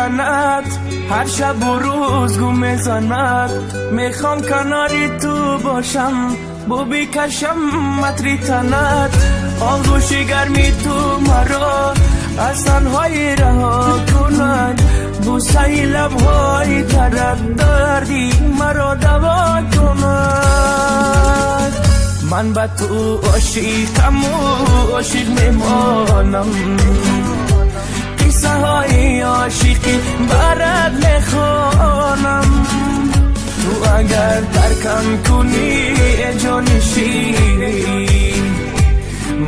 диданат ҳар шабу рӯз гум мезанад. Мехоҳам канори ту бошам, бу бикашам атри танат. Оғӯши гарми ту маро аз танҳоӣ раҳо кунад. Бӯсаи лабҳои тарат дарди маро даво кунад. Ман ба ту ошиқаму ошиқ мемонам. Қиссаҳои ошиқӣ барат мехонам. Ту агар таркам кунӣ, э ҷони ширин,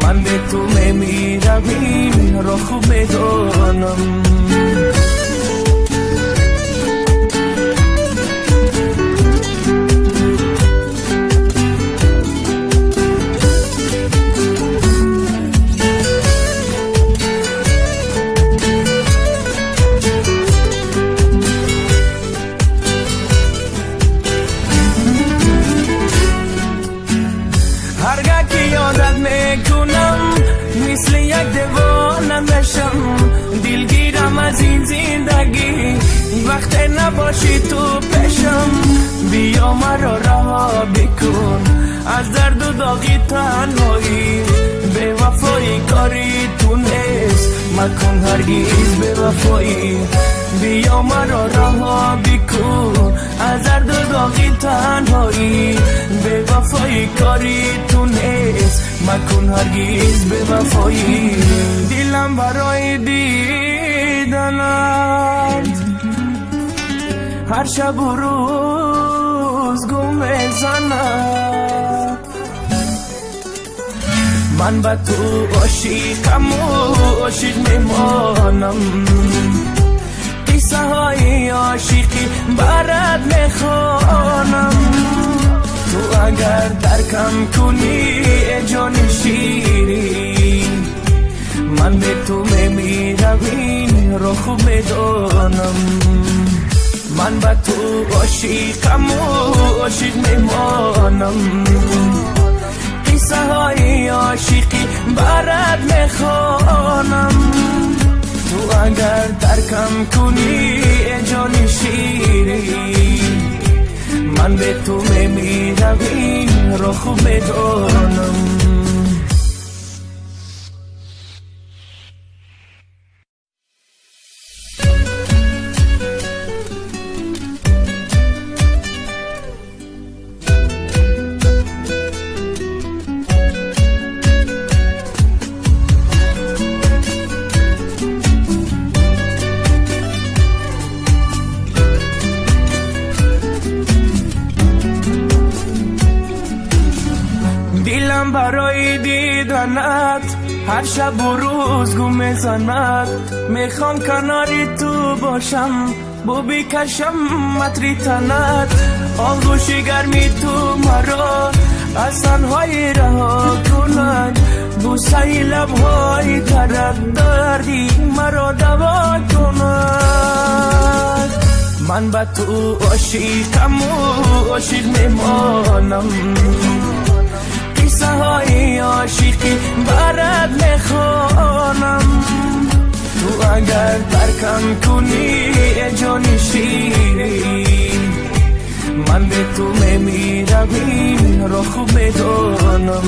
ман бе ту мемирам, инро хуб медонам. Ҳаргаҳ ки ёдат мекунам, мисли як девона мешам. Дилгирам аз ин зиндагӣ, вақте набошӣ ту пешам. Биё маро раҳо бикун аз дарду доғи танҳоӣ. Бевафоӣ кори ту нест, макун ҳаргиз бевафоӣ. Биё маро раҳо бикун аз дарду доғи танҳоӣ. Бевафоӣ кори ту нест, макун ҳаргиз бевафоӣ. Дилам барои диданат ҳар шабу рӯз гум мезанад. Ман ба ту ошиқаму ошиқ мемонам. Қиссаҳои ошиқӣ барат мехонам. Ту агар даркам кунӣ, э ҷони ширин, ман бе ту мемирам, инро хуб медонам. Ман ба ту ошиқаму ошиқ мемонам. Қиссаҳои ошиқӣ барат мехонам. Ту агар таркам кунӣ, э ҷони ширин, ман бе ту мемирам, инро хуб медонам. Дилам барои диданат ҳар шабу рӯз гум мезанад. Мехоҳам канори ту бошам, бу бикашам атри танат. Оғӯши гарми ту маро аз танҳоӣ раҳо кунад. Бӯсаи лабҳои тарат дарди маро даво кунад. Ман ба ту ошиқаму ошиқ мемонам. Қиссаҳои ошиқӣ барат мехонам. Ту агар таркам кунӣ, э ҷони ширин, ман бе ту мемирам, инро хуб медонам.